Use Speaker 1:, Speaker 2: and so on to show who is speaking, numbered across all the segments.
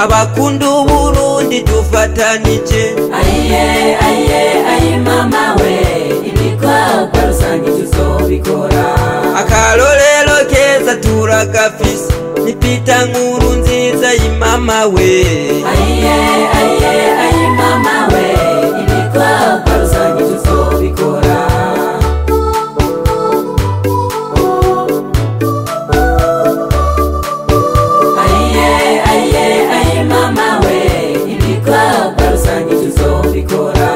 Speaker 1: Abakunda Uburundi dufatanije.
Speaker 2: Aye aye aye mama we, ibikorwa rusangi tuzobikora.
Speaker 1: Akarorero keza turagafise, ni Peter Nkurunziza imama we.
Speaker 2: Aye aye aye mama we, ibikorwa rusangi tuzobikora. Aye aye aye mama we, ibikorwa rusangi tuzobikora.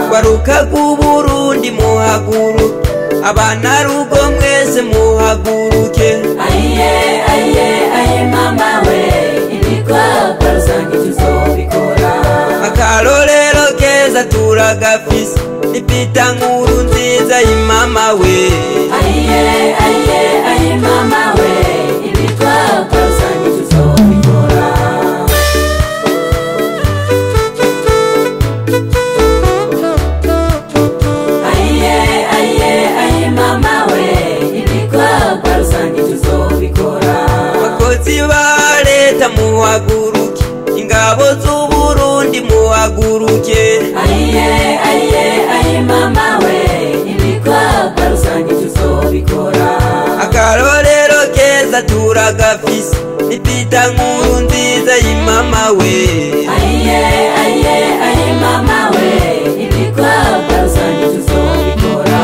Speaker 1: Gwaruka rw'Uburundi muhaguruke, abana rugo mwese muhaguruke.
Speaker 2: Aye aye aye mama we, ibikorwa rusangi tuzobikora.
Speaker 1: Akarorero keza turagafise, ni Peter Nkurunziza imama we.
Speaker 2: Aye aye aye mama we, ibikorwa rusangi tuzobikora. Aye aye aye mama we, ibikorwa rusangi tuzobikora.
Speaker 1: Bakozi ba leta muhaguruke, ingabo z'Uburundi muhaguruke.
Speaker 2: Aye aye aye mama we, ibikorwa rusangi tuzobikora.
Speaker 1: Akarorero keza turagafise, ni Peter Nkurunziza imama we.
Speaker 2: Aye aye aye mama we, ibikorwa rusangi tuzobikora.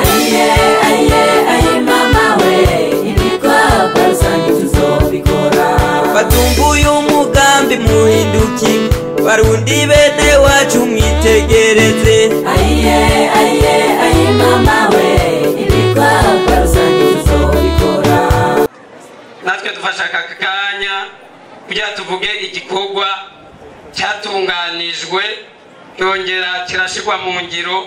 Speaker 2: Aye aye aye mama we, ibikorwa rusangi tuzobikora.
Speaker 1: Batumbuye umugambi muhinduki, Barundi bene wacu mwitegereze.
Speaker 2: Aye aye aye mama we, ibikorwa rusangi tuzobikora.
Speaker 3: Natwe dufashe aka kanya kugira tuvuge igikorwa cyatunganijwe cyongera kirashirwa mu ngiro.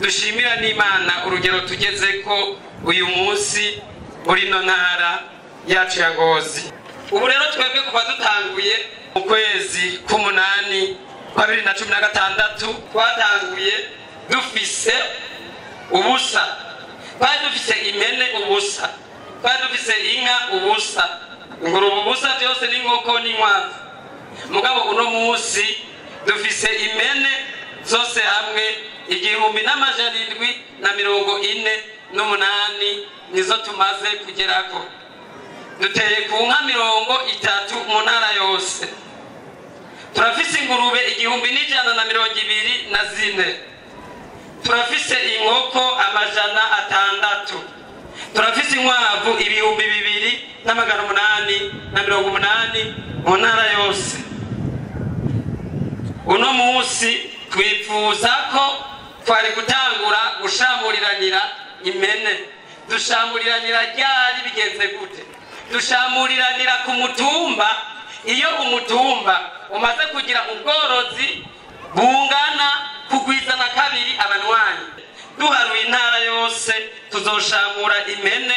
Speaker 3: Dushimira n'Imana urugero tugeze ko uyu munsi muri ino ntara yacu ya Ngozi. Ubu rero twebwe kuva dutanguye mu kwezi k'umunani kwa 2016, twatanguye dufise ubusa, twari dufise impene ubusa, twari dufise inka ubusa, ingurube ubusa, byose n'inkoko n'inkwavu. Mugabo uno munsi dufise impene zose hamwe 1748 nizo tumaze kugerako. Duteye ku nka 30 mu ntara yose. Turafise ingurube 1124, turafise inkoko 600, turafise inkwavu 2880 mu ntara yose. Uno munsi twifuza ko twari gutangura gushamuriranira impene. Dushamuriranira ryari bigenze gute? Dushamuriranira ku mutumba. Iyo umutumba umaze kugira ubworozi bungana kugwiza na kabiri abanywanyi, duharuye intara yose tuzoshamura impene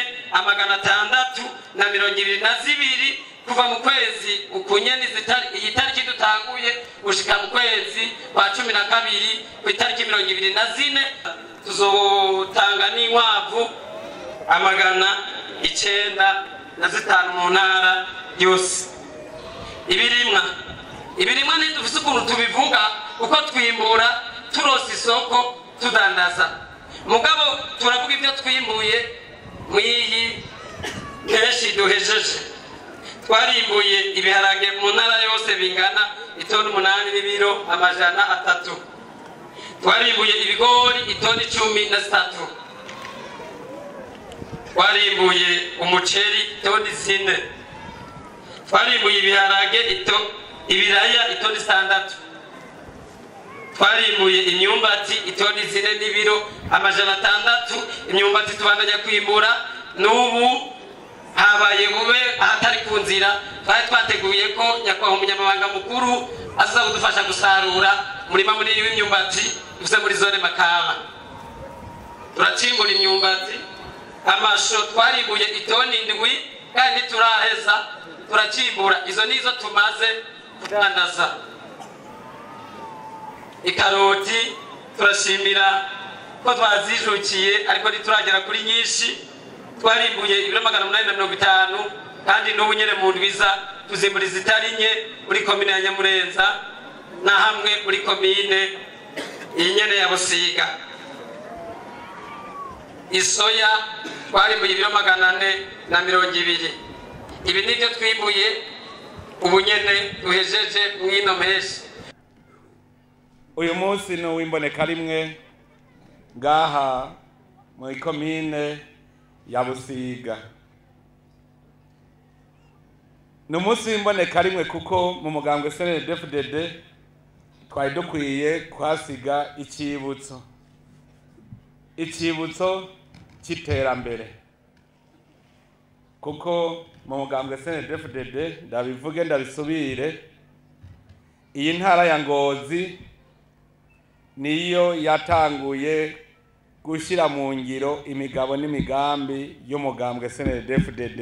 Speaker 3: 622 kuva mu kwezi ukunyeni iyi tariki dutanguye gushika mu kwezi kwa 12 ku itariki 24. Tuzotanga n'inkwavu 905 mu ntara yose. Ibirimwa ntidufise ukuntu tubivuga uko twimbura turonse isoko tudandaza. Mugabo turavuga ibyo twimbuye mw'iyi mpeshi duhejeje. Twarimbuye ibiharage mu ntara yose bingana itoni 8 n'ibiro 300. Twarimbuye ibigori itoni 13. Twarimbuye umuceri itoni 4. Twarimbuye ibiharage ibiraya itoni 6. Twarimbuye imyumbati itoni 4 n'ibiro 600. Imyumbati tubandanya kwimbura n'ubu habaye bube ahatari ku nzira. Twari twateguye ko nyakubahwa umunyamabanga mukuru aza kudufasha gusarura umurima munini w'imyumbati dufise muri zone Makamba. Turacimbura imyumbati, amasho twarimbuye itoni 7 kandi turaheza turacimbura. Izo nizo tumaze kudandaza. Ikaroti turashimira ko twazijukiye ariko ntituragera kuri nyinshi. Twarimbuye ibiro 850 kandi n'ubu nyene mu ndwiza tuzimbura izitari nke muri komine ya Nyamurenza na hamwe muri komine iyi nyene ya Busiga. Isoya twarimbuye ibiro 420. Ibi nivyo twimbuye ubu nyene duhejeje mw'ino mpeshi.
Speaker 4: Uyu munsi ni uw'imboneka rimwe ngaha muri komine ya Busiga. Ni umunsi w'imboneka rimwe kuko mu mugambwe CNDD-FDD twari dukwiye kuhasiga icibutso, icibutso c'iterambere, kuko mu mugambwe CNDD-FDD, ndabivuge ndabisubire, iyi ntara ya Ngozi niyo yatanguye gushira mu ngiro imigabo n'imigambi y'umugambwe CNDD-FDD.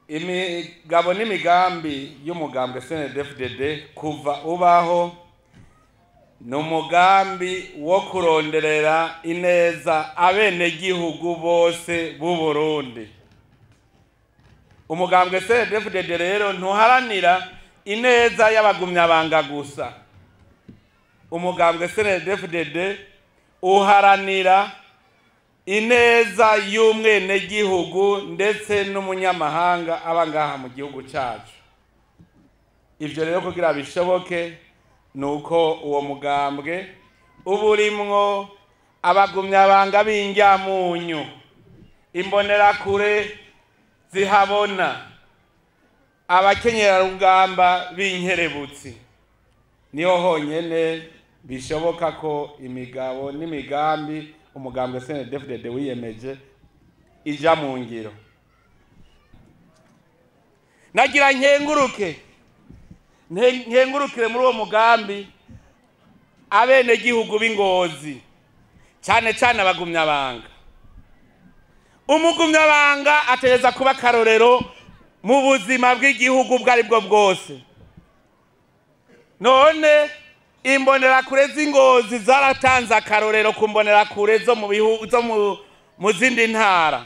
Speaker 4: Imigabo n'imigambi y'umugambwe CNDD-FDD kuva ubaho ni umugambi wo kuronderera ineza abenegihugu bose b'u Burundi. Umugambwe CNDD-FDD rero ntuharanira ineza y'abagumyabanga gusa. Umugambwe CNDD-FDD uharanira ineza y'umwenegihugu ndetse n'umunyamahanga aba ngaha mu gihugu cyacu. Ivyo rero kugira bishoboke nuko uwo mugambwe uburimwo abagumyabanga b'injyamunyu, imbonerakure zihabona, abakenyerarugamba b'inkerebutsi. Niho honyene bishoboka ko imigabo n'imigambi umugambwe CNDD-FDD wiyemeje ija mu ngiro. Nagira nkenguruke nkengurukire muri uwo mugambi abenegihugu b'Ingozi, cyane cyane abagumyabanga. Umugumyabanga atereza kuba karorero mu buzima bw'igihugu ubwo ari bwo bwose. None imbonerakure z'Ingozi zaratanze akarorero ku mbonerakure zo mu bihugu zo mu zindi ntara.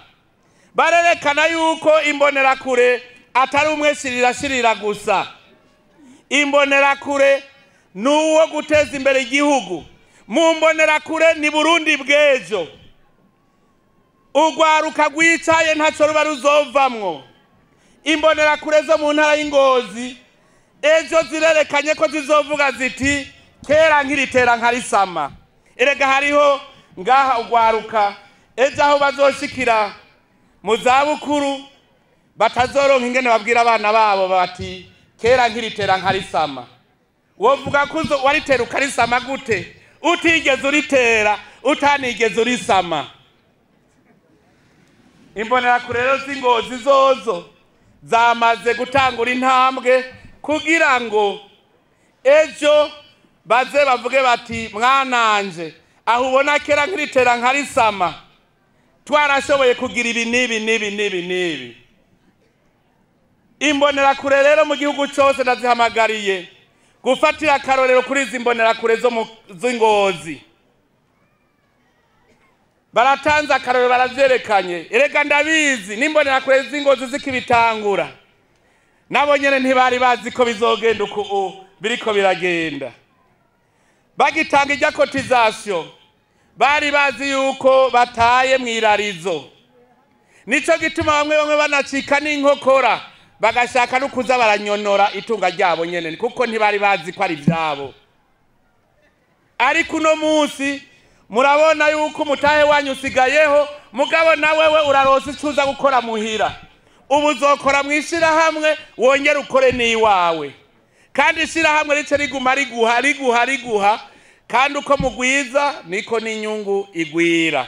Speaker 4: Barerekana yuko imbonerakure atari umwe shirira shirira gusa. Imbonerakure nuwo guteza imbere igihugu. Mu mbonerakure ni Burundi bw'ejo. Ugwaruka rwicaye ntaco ruba ruzovamwo. Imbonerakure zo mu ntara y'Ingozi ejo zirerekanye ko zizovuga ziti kera nkiritera nkarisama. Erega hariho ngaha ugwaruka ejo aho bazoshikira mu zabukuru batazoronka ingene babwira abana babo bati kera nkiritera nkarisama. Wovuga ko waritera ukarisama gute utigeze uritera utanigeze urisama? Imbonerakure rero z'Ingozi zozo zamaze gutangura intambwe kugira ngo ejo baze bavuge bati mwananje aho ubona kera nkiritera nkarisama twarashoboye kugira ibi n'ibi n'ibi n'ibi n'ibi. Imbonerakure rero mu gihugu cyose ndazihamagariye gufatira akarorero kuri izi mbonerakure zo z'Ingozi. Baratanze akarorero, baravyerekanye. Erega ndabizi n'imbonerakure z'Ingozi zikibitangura nabo nyene ntibari bazi ko bizogenda uko biriko biragenda. Bagitanga ijya cotisation bari bazi yuko bataye mwirarizo. Nico gituma bamwe bamwe banacika n'inkokora bagashaka no kuza baranyonora itunga ryabo nyene, kuko ntibari bazi ko ari vyabo. Ariko uno munsi murabona yuko umutahe wanyu usigayeho, mugabo na wewe uraronse icuza gukora muhira. Ubu uzokora mwishirahamwe wongere ukore n'iwawe, kandi ishirahamwe rice riguma riguha riguha riguha, kandi uko mugwiza niko n'inyungu igwira.